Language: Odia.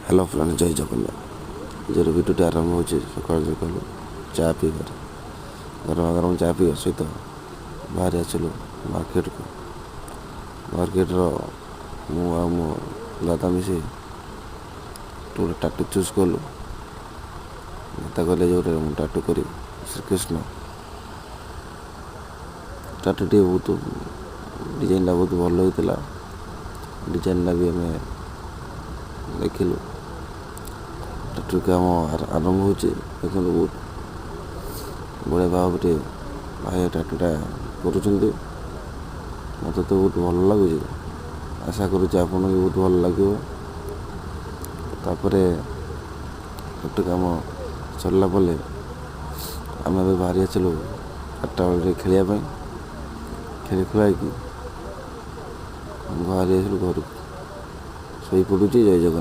ହ୍ୟାଲୋ ଫ୍ରେଣ୍ଡ, ଜୟ ଜଗନ୍ନାଥ। ଆଜିର ଭିଡ଼ିଓଟି ଆରମ୍ଭ ହେଉଛି ସକାଳୁ ସକାଳୁ ଚା ପିଇବାରେ। ଗରମ ଗରମ ଚା ପିଇବା ସହିତ ବାହାରି ଆସିଲୁ ମାର୍କେଟକୁ। ମାର୍କେଟର ମୁଁ ଆଉ ମୋ ଦାଦା ମିଶି ଗୋଟେ ଟାଟୁ ଚୁଜ୍ କଲୁ। ଦାଦା କହିଲେ ଯେ ଗୋଟେ ମୁଁ ଟାଟୁ କରିବି ଶ୍ରୀକୃଷ୍ଣ। ଟାଟୁଟି ବହୁତ ଡିଜାଇନଟା ବହୁତ ଭଲ ହେଇଥିଲା। ଡିଜାଇନଟା ବି ଆମେ ଦେଖିଲୁ। ଟାଟୁ କାମ ଆରମ୍ଭ ହେଉଛି। ଦେଖନ୍ତୁ, ବହୁତ ବଢ଼ିଆ ଭାବରେ ଭାଇ ଟାଟୁଟା କରୁଛନ୍ତି। ମୋତେ ତ ବହୁତ ଭଲ ଲାଗୁଛି। ଆଶା କରୁଛି ଆପଣଙ୍କୁ ବହୁତ ଭଲ ଲାଗିବ। ତାପରେ ଟାଟୁ କାମ ସରିଲା ପରେ ଆମେ ଏବେ ବାହାରି ଆସିଲୁ 4ଟା ବେଳେ ଖେଳିବା ପାଇଁ। ଖେଳି ଖୁଳାଇକି ବାହାରି ଆସିଲୁ ଘରକୁ। ଶୋଇପଡ଼ୁଛି। ଜୟ ଜଗନ୍ନାଥ।